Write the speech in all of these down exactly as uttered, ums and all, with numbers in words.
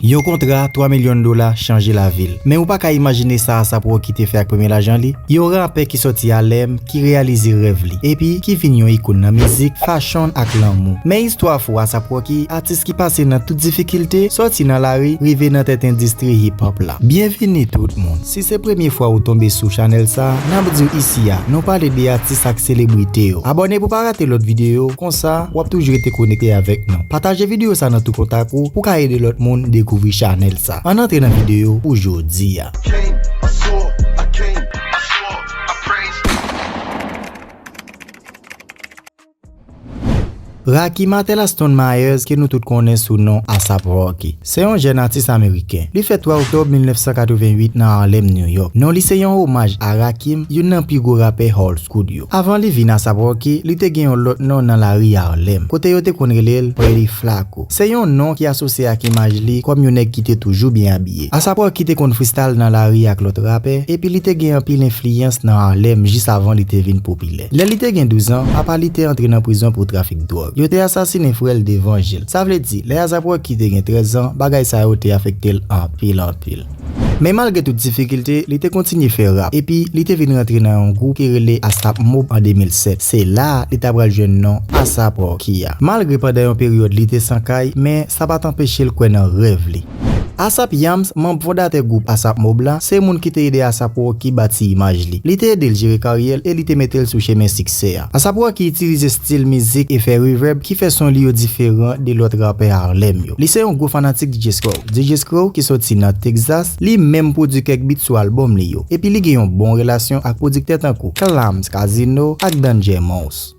Yon kontra twa milyon dola chanje lavi l. Men ou pa ka imajine sa ASAP Rocky te fè ak premye lajan li? Yon rapè ki sòti Harlem, ki reyalize rèv li, epi ki vin yon ikòn nan mizik, fashion ak lanmou. Men istwa fou ASAP Rocky, atis ki pase nan tout difikilte, sòti nan lari, rive nan tèt endistri hip hop la. Byenvini tout moun. Si se premye fwa ou tonbe sou chanèl sa, n ap di w isi a, nou pale de atis ak selebrite yo. Abòne pou pa rate lòt videyo, konsa, w ap toujou rete konekte avèk nou. Pataje videyo sa nan tout kontak ou pou ka ede lòt moun dekouvri chanèl sa. Ann antre nan videyo pou jodi a. Rakim Athelston Myers, ke nou tout konnen sou non ASAP Rocky, se yon jèn atis ameriken. Li fèt twa oktòb mil nèf san katreven uit nan Harlem, New York. Non li se yon omaj a Rakim, youn nan pi gwo rapè old school yo. Avan li vin ASAP Rocky, li te gen yon lòt non nan lari Harlem, kote yo te konn rele l Pretty Flacco. Se yon non ki asosye ak imaj li kòm yon nèg ki te toujou byen abiye. ASAP Rocky te konn freestyle nan lari ak lòt rapè, epi li te gen anpil enfliyans nan Harlem jis avan li te vin popilè. Lè li te gen douz an, papa li te antre nan prizon pou trafik dwòg. Yo te asasinen frè l devan je l. Sa vle di, lè ASAP Rocky te gen trèz an, bagay sa yo te afekte l anpil, anpil. Men malgre tout difikilte, li te kontinye fè rap, epi li te vin rantre nan yon gwoup ki rele ASAP Mob an de mil sèt. Se la a li ta pral jwenn non ASAP Rocky a. Malgre pandan yon peryòd li te san kay, men sa pa t anpeche l kwè nan rèv li. Asap Yams, manm fondatè gwoup ASAP Mob la, se moun ki te ede ASAP Rocky bati imaj li. Li te ede l jere karyè l e li te mete l sou chemen siksè a. ASAP Rocky itilize stil mizik efè reverb ki fè son li yo diferan de lòt rapè Harlem yo. Li se yon gwo fanatik D J Screw. D J Screw, ki soti nan Texas, li menm pwodui kèk beat sou albòm li yo. Epi li gen yon bon relasyon ak pwodiktè tankou Clams Casino ak Danger Mouse.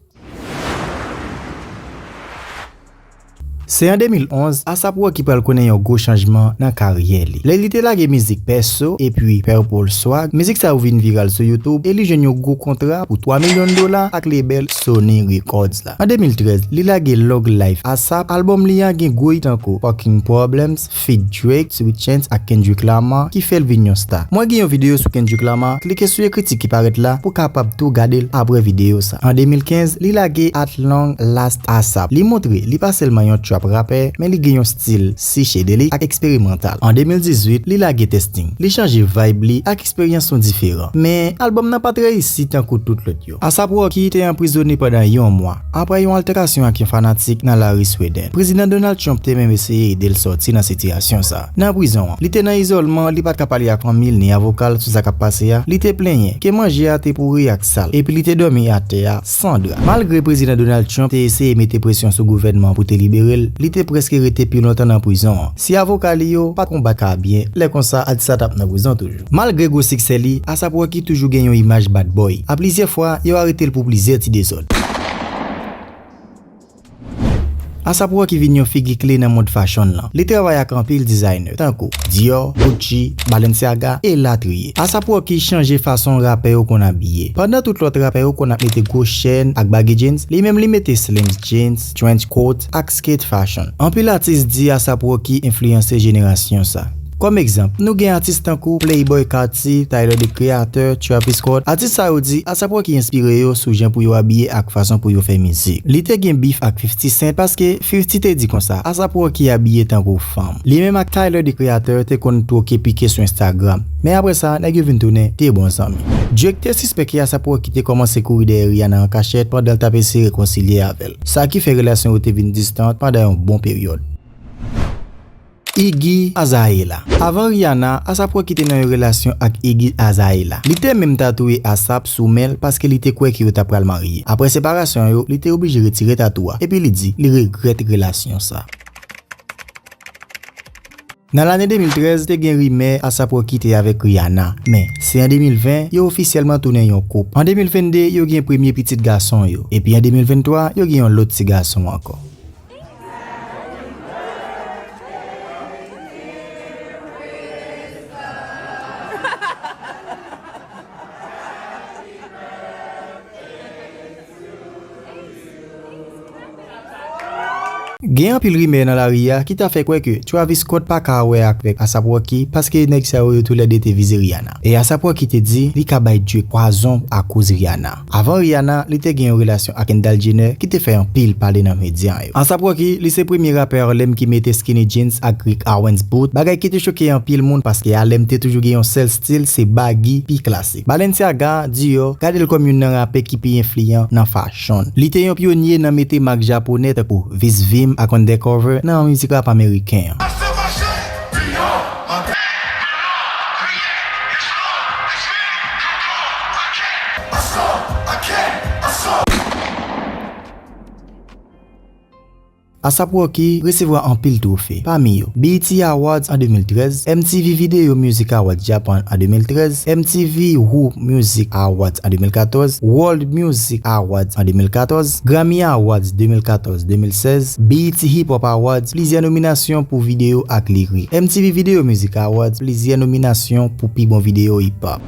Se an de mil onz, ASAP Rocky pral konnen yon gwo chanjman nan karyè li. Lè li te lage mizik Peso epi Purple Swag, mizik sa yo vin viral sou YouTube e li jwenn yon gwo kontra pou twa milyon dola ak lebèl Sony Records la. An de mil trèz, li lage Log Life ASAP. Albòm li a gen gwo hit tankou Fucking Problems, feat Drake, Sweet Chance ak Kendrick Lamar, ki fè l vin yon sta. Mwen gen yon videyo sou Kendrick Lamar, klike sou lyen kritik ki parèt la pou w kapab tou gade l apre videyo sa. An de mil kenz, li lage At Long Last ASAP. Li montre li pa sèlman yon trap rapè, men li gen yon stil psychedelic ak eksperimantal. An de mil dizuit, li lage Testing. Li chanje vibe li ak eksperyans son diferan. Men, albòm nan pa t reyisi tankou tout lòt yo. ASAP Rocky te anprizone pandan yon mwa, apre yon altèkasyon ak yon fanatik nan lari Sweden. Prezidan Donald Trump te menm eseye ede l sòti nan sitiyasyon sa. Nan prizon an, li te nan izòlman, li pa t ka pale ak fanmi l ni avoka l sou sa k ap pase a. Li te plenyen ke manje a te pouri ak sal, epi li te dòmi atè a san dra. Malgre Prezidan Donald Trump te eseye mete presyon sou gouvènman pou te libere l, li te prèske rete pi lontan nan prizon an. Si avoka li yo pa t konba ka byen, lè konsa atis la t ap nan prizon toujou. Malgre gwo siksè li, ASAP Rocky toujou gen yon imaj bad boy. A plizyè fwa, yo arete l pou plizyè ti dezòd. ASAP Rocky vin yon figi kle nan mond fashion lan. Li travay ak anpil designer, tankou Dior, Gucci, Balenciaga, e latriye. ASAP Rocky chanje fason rapè yo konn abiye. Pandan tout lòt rapè yo konn ap mete gwo chèn ak baggy jeans, li menm li mete slim jeans, trench coat, ak skate fashion. Anpil atis di ASAP Rocky enfliyanse jenerasyon sa. Kòm egzanp, nou gen atis tankou Playboi Carti, Tyler, The Creator, Travis Scott. Atis sa yo di ASAP Rocky enspire yo sou jan pou yo abiye ak fason pou yo fè mizik. Li te gen bif ak fifty Cent paske fifty te di konsa, ASAP Rocky abiye tankou fanm. Li menm ak Tyler, The Creator, te konn twoke pike sou Instagram. Men apre sa, nèg yo vin tounen de bon zanmi. Drake te sispèk ke ASAP Rocky te kòmanse kouri dèyè Rihanna an kachèt pandan l t ap eseye rekonsilye avè l. Sa ki fè relasyon yo te vin distan pandan yon bon peryòd. Iggy Azalea. Avan Rihanna, ASAP Rocky te nan yon relasyon ak Iggy Azalea. Li te menm tatouye ASAP sou men l paske li te kwè ke yo ta pral marye. Apre separasyon yo, li te oblije retire tatou a, epi li di li regrèt relasyon sa. Nan lane de mil trèz, te gen rimè ASAP Rocky te avèk Rihanna, men se an de mil ven, yo ofisyèlman tounen yon koup. An de mil vennde, yo gen premye pitit gason yo, epi an de mil venntwa, yo gen yon lòt ti gason ankò. Gen anpil rimè nan lari a ki ta fè kwè ke Travis Scott pa ka wè avèk ASAP Rocky paske nèg sa yo, yo toulède te vize Rihanna. E ASAP Rocky te di li ka bay Drake pwazon akoz Rihanna. Avan Rihanna, li te gen yon relasyon ak Kendall Jenner ki te fè anpil pale nan medya yo. ASAP Rocky, li se premye rapè Harlem ki mete skinny jeans ak Rick Owens boot, bagay ki te choke anpil moun paske Harlem te toujou gen yon sèl stil, se baggy, pi klasik. Balenciaga, Dior, gade l kòm youn nan rapè ki pi enfliyan nan fashion. Li te yon pyonye nan mete mak japonè tankou Vizvim ak Undercover nan mizik rap ameriken an. ASAP Rocky resevwa anpil twofe, pami yo B E T Awards an de mil trèz, M T V Video Music Awards Japan an de mil trèz, M T V Who Music Awards an de mil katòz, World Music Awards an de mil katòz, Grammy Awards de mil katòz de mil sèz, B E T Hip Hop Awards, plizyè nominasyon pou videyo ak lirik, M T V Video Music Awards, plizyè nominasyon pou pi bon videyo hip hop.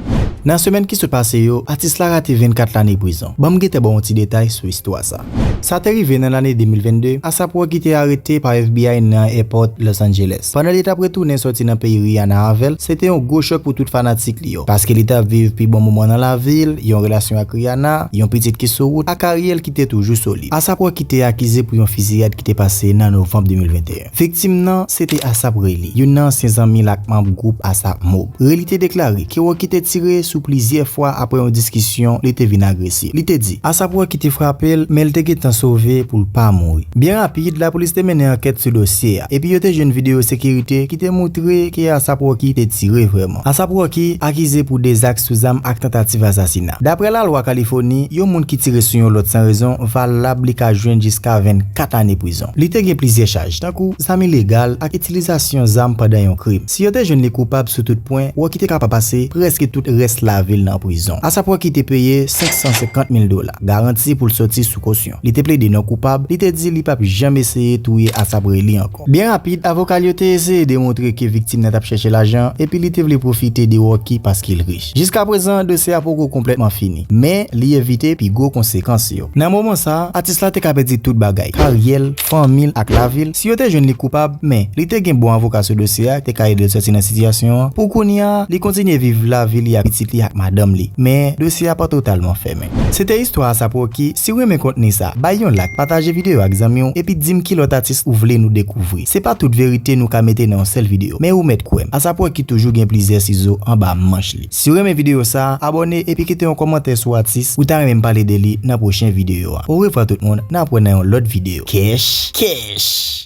Nan semèn ki sot pase yo, atis la rate vennkat lane prizon. Ban m gentan ba w yon ti detay sou istwa sa. Sa te rive nan lane de mil vennde, ASAP Rocky te arete pa F B I nan airport Los Angeles. Pandan li t ap retounen sòti nan peyi Rihanna avè l, se te yon gwo chòk pou tout fanatik li yo, paske li t ap viv pi bon moman nan lavi l, yon relasyon ak Rihanna, yon pitit ki sou wout, ak karyè l ki te toujou solid. ASAP Rocky te akize pou yon fiziyad ki te pase nan novanm de mil venteyen. Viktim nan, se te ASAP Rocky, youn nan ansyen zanmi l ak manm gwoup ASAP Mob. Rocky te deklare ke Rocky te tire sou plizyè fwa apre yon diskisyon, li te vin agresif. Li te di, ASAP Rocky te frape l, men l te gentan sove pou l pa mouri. Byen rapid, lapolis te mennen ankèt sou dosye a, epi yo te jwenn videyo sekirite ki te montre ke ASAP Rocky te tire vrèman. ASAP Rocky akize pou de zak sou zam ak tantativ asasina. Daprè lalwa Kalifòni, yon moun ki tire sou yon lòt san rezon valab li ka jwenn jiska vennkat lane prizon. Li te gen plizyè chaj, tankou zam ilegal ak itilizasyon zam pandan yon krim. Si yo te jwenn li koupab sou tout pwen, Rocky te kapab pase prèske tout rès lavi l nan prizon. ASAP Rocky te peye senk san senkant mil dola garanti pou l sòti sou kosyon. Li te plede non koupab, li te di li p ap janm eseye touye ASAP Rocky ankò. Byen rapid, avoka l yo te eseye demontre ke viktim nan t ap chèche lajan, epi li te vle pwofite de Rocky paske l rich. Jiska prezan, dosye a poko konplètman fini, men li evite pi gwo konsekans yo. Nan moman sa a, atis la te ka pèdi tout bagay, karyè l, fanmi l ak lavi l. Si yo te jwenn li koupab, men li te gen bon avoka sou dosye a ki te ka ede l sòti nan sitiyasyon an. Pou kounye a, li kontinye viv lavi li ak pitit li ak madanm li. Men, dosye a pa totalman fèmen. Se te istwa ASAP Rocky. Si w renmen kontni sa, bay yon like, pataje videyo ak zanmi w, epi di m ki lòt atis ou vle nou dekouvri. Se pa tout verite nou ka mete nan yon sèl videyo, men ou mèt kwè m, ASAP Rocky toujou gen plizyè sizo anba manch li. Si w renmen videyo sa, abòne epi kite yon kòmantè sou atis ou ta renmen m pale de li nan pwochen videyo a. Orevwa tout moun, n ap wè nan yon lòt videyo. Kèch, kèch!